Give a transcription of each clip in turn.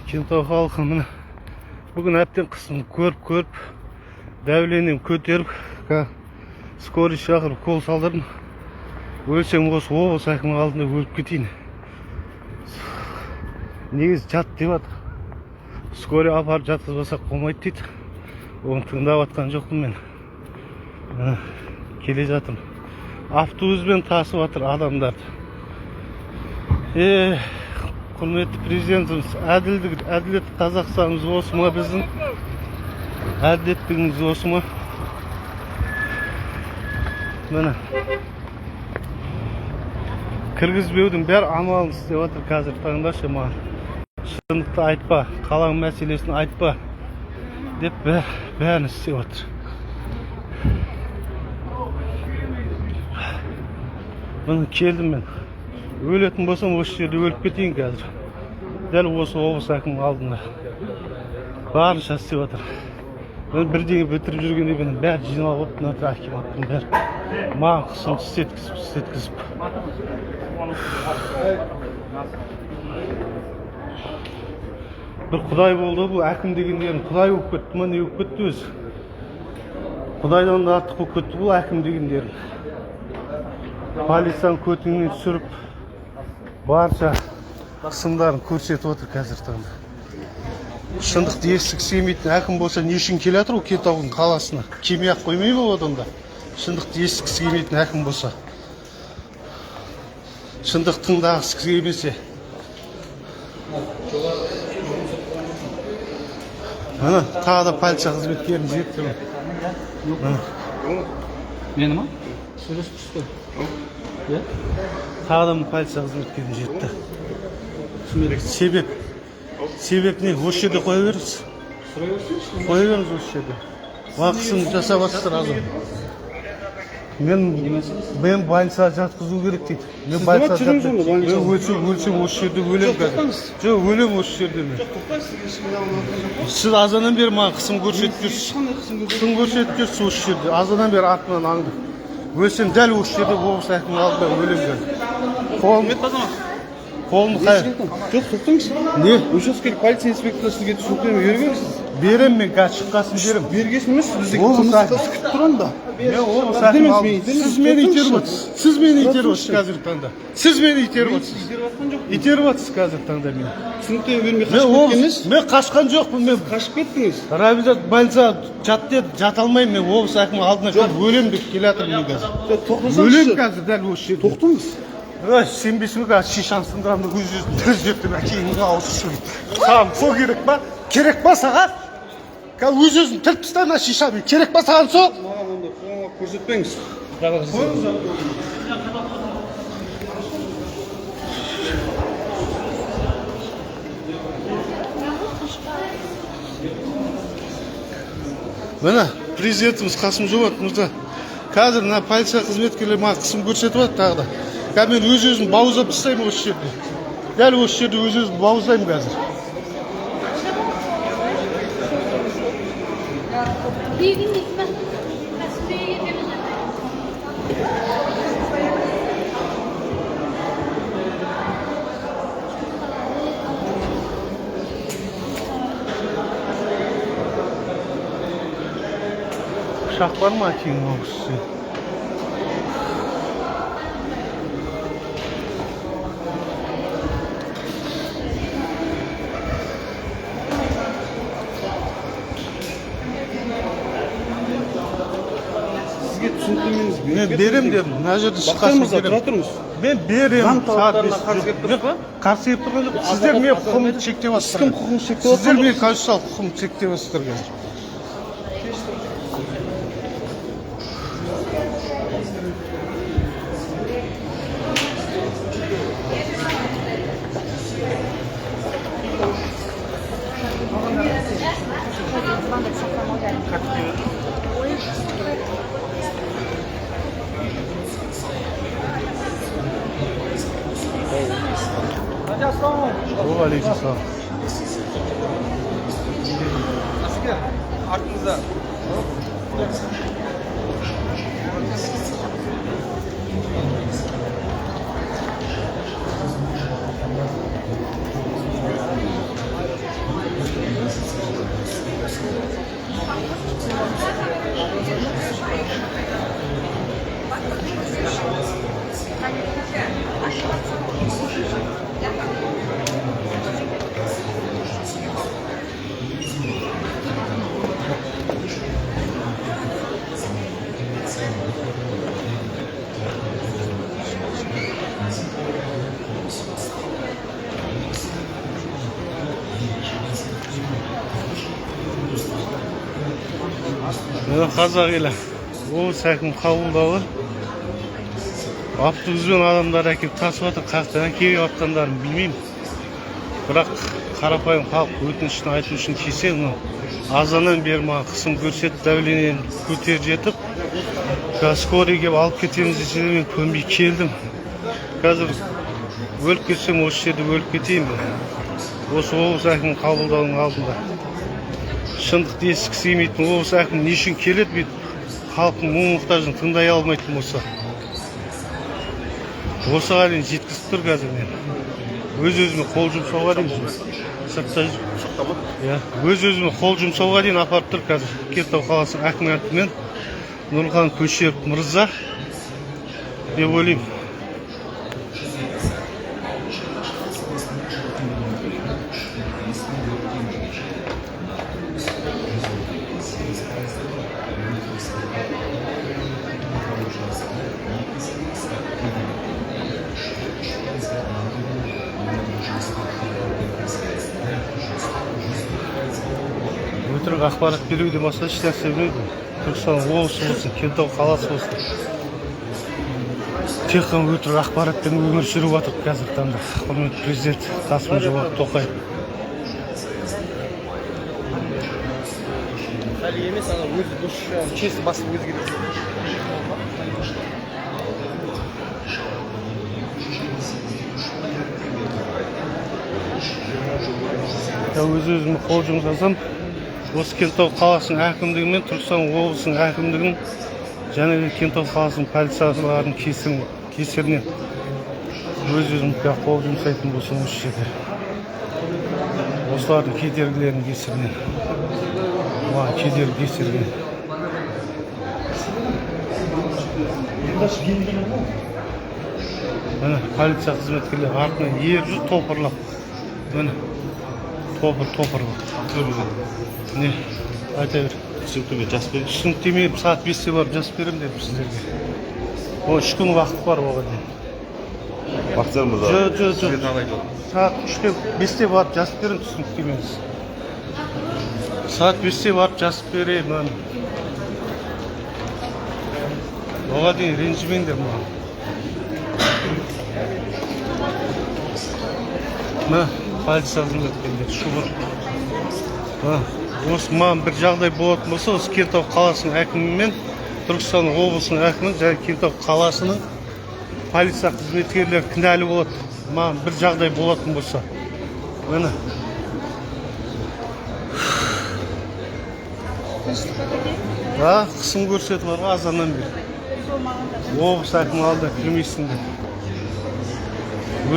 Кентау халқы, міне, бүгін әбден қысым көріп көріп, давлением көтеріп, скорый шақырып, қол салдырдым. Өлсем, осы облыс әкімінің алдында өліп кетейін. Негізі жат деп жатыр, скорый апарып жатқызбасақ болмайды дейді. Оны тыңдап жатқан жоқпын мен. Міне, келе жатырмын, автобуспен тасып жатыр адамдарды. Е, құрметті президентіміз, әділдік, әділетті Қазақстанымыз осы ма? Біздің әділеттігіміз осы ма? Міне, кіргізбеудің бәрі амалын істеп жатыр қазіргі таңда ше. Маған шындықты айтпа, қаланың мәселесін айтпа деп бәрін істеп жатыр. Міне, келдім мен. Өлетін болсам, осы жерде өліп кетейін қазір, дәл осы облыс әкімінің алдында. Барынша істеп жатыр. Міне, бірдеңе бітіріп жүргенде, міне, бәрі жиналып алып, мына акиматтың бәрі маған қысым істеткізіп істеткізіп. Бір құдай болды. Бұл әкім дегендерің құдай болып кетті ма, не болып кетті өзі? Құдайдан да артық болып кетті бұл әкім дегендерің. Полицияның көтіңнен түсіріп, барша қысымдарын көрсетіп отыр қазіргі таңда. Шындықты естігісі келмейтін әкім болса, не үшін келе жатыр ол Кентаудың қаласына? Келмей ақ қоймай ма одан да? Шындықты естігісі келмейтін әкім болса, шындық тыңдағысы келмесе. Міне, тағы да полиция қызметкерін жетті. Міне. Мені ма? Сөйлесіп тұрсыз ғой. Иә? Тағы да полиция қызметкерін жетті. Себеп не? Осы жерде қоя беріңіз. Сұрай берсеңізші. Қоя беріңіз осы жерде. Маған қысым жасап жатсыздар азан. Мен больницаға жатқызу керек дейді. Мен Сіз больницаға давайте жүріңіз онда больницаға. Мен өлсем, осы жерде өлемін қазір. Тоқтаңыз. Жоқ, өлемін осы жерде мен. Тоқтаңыз, сізге ешкім жаман. Сіз азаннан бері маған қысым көрсетіп жүрсіз. Ешқандай қысым көрсетпеймін. Қысым көрсетіп жүрсіз осы жерде. Азаннан бері артымнан аңдып. Өлсем, дәл осы жерде, облыс әкімінің алдында өлемін қазір. Қолым Құрметті азамат. Қолым қай? Жоқ, тоқтаңыз. Не? Учаскелік полиция инспекторы сізге түсініктеме берген. Беремін мен қазір, шыққасын беремін. Бергесін емес, бізде Облыс қылмыстық әкімі. іс күтіп тұр анда. Мен облыс Итермеңіз, әкімі мен итермеймін. Сіз мені итеріп отырсыз. Сіз мені итеріп отырсыз Тоқтаңызшы. қазіргі таңда. Сіз мені итеріп отырсыз. Итеріп жатқан жоқпын. Итеріп отырсыз қазіргі таңда мені. Түсініктеме бермей Мен қашып облыс кеткеніңіз. Мен қашқан жоқпын мен. Қашып кеттіңіз. Рабизат больницаға жат деді, жата алмаймын мен. Облыс әкімінің алдына келіп өлемін деп келе жатырмын мен қазір. Жоқ, тоқтасаңызшы. Өлемін қазір дәл осы жерде. Тоқтаңыз. Ой, сенбейсің бе, қазір шишаны сындырамын да, өз өзін тірі жіберіп, әкеңнің аузы шіріп. Саған сол керек па? Керек па саған? Қазір өз өзін тіліп тастаймын мына шишамен. Керек па саған сол? Маған онда қолға көрсетпеңіз. Қойыңыз. Міне, президентіміз Қасым Жомарт мырза, қазір мына полиция қызметкерлері маған қысым көрсетіп жатыр тағы да. Қазір мен өз өзім бауыздап тастаймын осы жерде. Дәл осы жерде өз өзімді бауыздаймын қазір. Bir gün gitmez. Gazeteye gidelim. Пышақ бар ма, әкеңнің аузы? Сізге түсініктемеңіз. Мен беремін дедім, мына жерде Бақтияр шыққасын мырза, тұра беремін. тұрыңыз. Мен беремін. Заң талаптарына Сағат қарсы 5. келіп тұрсыз ба? Қарсы келіп тұрған жоқ. Сіздер менің құқығымды шектеп жатсыздар. Ешкім құқығын шектеп жатқан Сіздер жоқ. менің конституциялық құқығымды шектеп жатсыздар қазір. Уағалейкум. Артыңызда. Міне, қазақ елі, облыс әкімі қабылдауы, автобуспен адамдар әкеліп тасып жатыр. Қаяқтан келіп жатқандарын білмеймін, бірақ қарапайым халық өтінішін айту үшін келсе, мынау азаннан бері маған қысым көрсетіп, давлением көтеріп жетіп, қазір скорый келіп алып кетеміз десе де, мен көнбей келдім. Қазір өліп кетсем, осы жерде өліп кетейін мен, осы облыс әкімінің қабылдауының алдында. Шындықты естігісі келмейтін облыс әкімі не үшін келеді бүйтіп, халықтың мұң мұқтажын тыңдай алмайтын болса? Осыған дейін жеткізіп тұр. Қазір мен өз өзіме қол жұмсауға дейін, сыртта жүр, иә, өз өзіме қол жұмсауға дейін апарып тұр қазір Кентау қаласының әкімімен Нұрлан Көшеров мырза деп ойлаймын. Өтірік ақпарат беруден басқа ешнәрсе білмейді. Түркістан облысы болсын, Кентау қаласы болсын, тек қана өтірік ақпаратпен өмір сүріп жатыр қазіргі таңда құрметті президент Қасым Жомарт Тоқаев. Әлі емес, ана өзі дұрыс, честно басып өзі керек. Я өз өзіме қол жұмсасам, осы Кентау қаласының әкімдігі мен Түркістан облысының әкімдігінің және де Кентау қаласының полицияларының кесірінен өз өзіме қол жұмсайтын болсам, осы жерде осылардың кедергілерінің кесірінен, маған кедергі кесірінен. Міне, полиция қызметкерлері артынан еріп жүр топырлап. Міне, топыр топырлап. Не айта бер. Түсініктеме жазып беріңізші. Түсініктеме сағат 5-те барып жазып беремін дедім сіздерге. О, 3 күн уақыт бар оған дейін. Бақтияр мырза. Жоқ, жоқ, жоқ. Сізге тағы айтып. Сағат 3-те, 5-те барып жазып беремін түсініктемеңіз. Сағат 5-те барып жазып беремін. Оған дейін ренжімеңдер маған. Міне, полиция қызметкерлері шұбыр. Міне, осы маған бір жағдай болатын болса, осы Кентау қаласының әкімі мен Түркістан облысының әкімі және Кентау қаласының полиция қызметкерлері кінәлі болады, маған бір жағдай болатын болса. Міне. А, қысым көрсетіп бар ғой азаннан бері. Облыс әкімі алдына кірмейсің деп.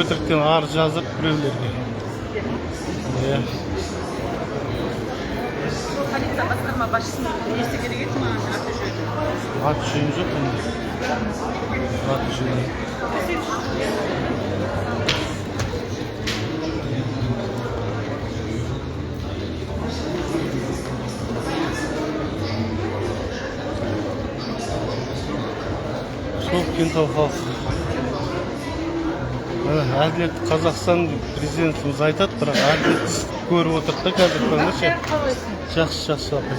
Өтіріктен арыз жазып біреулерге. Иә. Полиция басқарма басшысының несі керек еді маған, аты жөні. Аты жөні жоқ онда. Аты жөні. Сол, Кентау халқы. Міне, әділетті Қазақстан деп президентіміз айтады, бірақ әділетсіздік көріп отырдық та қазіргі таңда ше. Жақсы, жақсы, апай.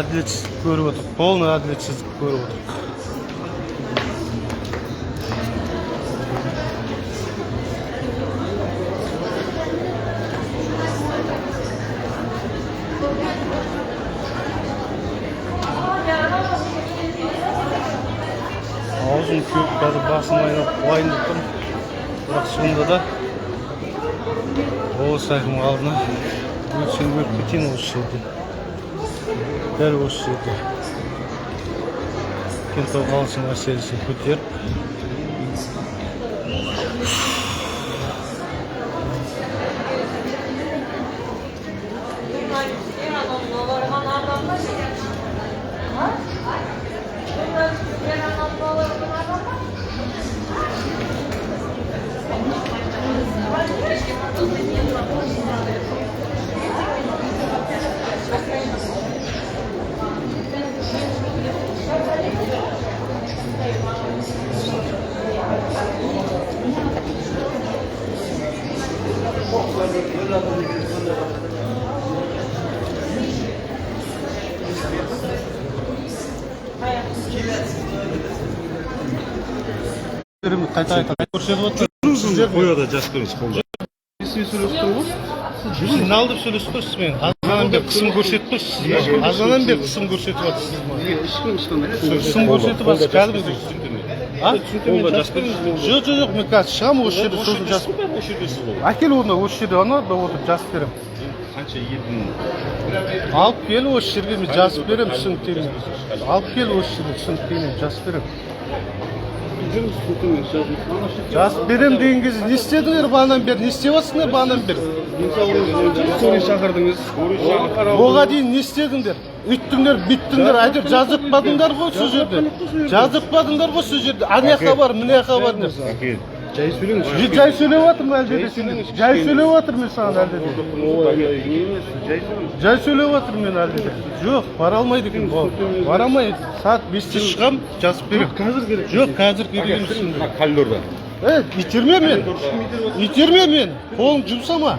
Әділетсіздік көріп отырдық, полный әділетсіздік көріп отырдық. Аузым кеуіп, қазір басым айналып құлайын деп тұрмын, бірақ сонда да облыс әкімінің алдына өлсем өліп кетейін осы жерде, дәл осы жерде, Кентау қаласының мәселесін көтеріп. Қайта қайта көрсетіп отыр. Сіздер Қояда жазып беріңіз қолда. Жиналдып сөйлесіп тұрсыз мен. Азаннан бері қысым көрсетіп тұрсыз сіз маған. Азаннан бері қысым көрсетіп жатырсыз маған. Ешкім ешқандай. Қысым көрсетіп жатырсыз кәдімгідей. А? Қолда жазып беріңіз. Жоқ, жоқ, жоқ, мен қазір шығамын осы жерде, сосын жазып. Осы жерде сіз ғой. Әкел оны осы жерде, ана да отырып жазып беремін. Қанша елдің Алып кел осы жерге, мен жазып беремін, түсініктеме. Алып кел осы жерге, түсініктеме, жазып беремін. Жазып беремін деген кезде не істедіңдер бағанадан бері? Не істеп жатсыңдар бағанадан бері? Скорый шақырдыңыз. Оға дейін не істедіңдер? Үйттіңдер, бүйттіңдер, әйтеуір жаздыртпадыңдар ғой сол жерде. Жаздыртпадыңдар ғой сол жерде. Ана жаққа бар, мына жаққа бар деп. Әкел. Жай сөйлеңіз. Жай сөйлеп жатырмын әлде де сен. Жай сөйлеп жатырмын мен саған әлде де. Жай сөйлеңіз. Жай сөйлеп жатырмын мен әлде де. Жоқ, бара алмайды екен. Бара алмайды. Сағат 5-те шығамын, жазып беремін. Қазір керек. Жоқ, қазір керек емес. Мына коридорда. Е, итерме мен. Итерме мен. Қолың жұмсама.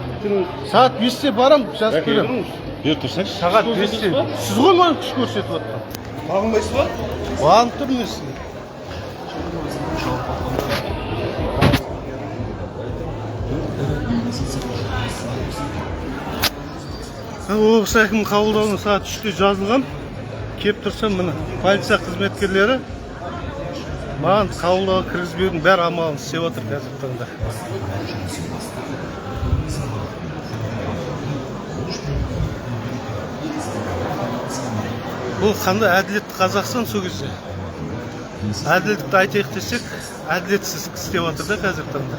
Сағат 5-те барам, жазып беремін. Бері тұрсаңшы. Сағат 5-те. Сіз ғой маған күш көрсетіп жатқан. Бағынбайсыз ба? Бағынып тұрмын мен сізге. Облыс әкімінің қабылдауына сағат 3-те жазылған. Кеп тұрсам, міне, полиция қызметкерлері маған қабылдауға кіргізбеудің бәрі амалын істеп жатыр қазіргі таңда. Бұл қандай әділетті Қазақстан сол кезде? Әділдікті айтайық десек, әділетсіз істеп жатыр да қазіргі таңда.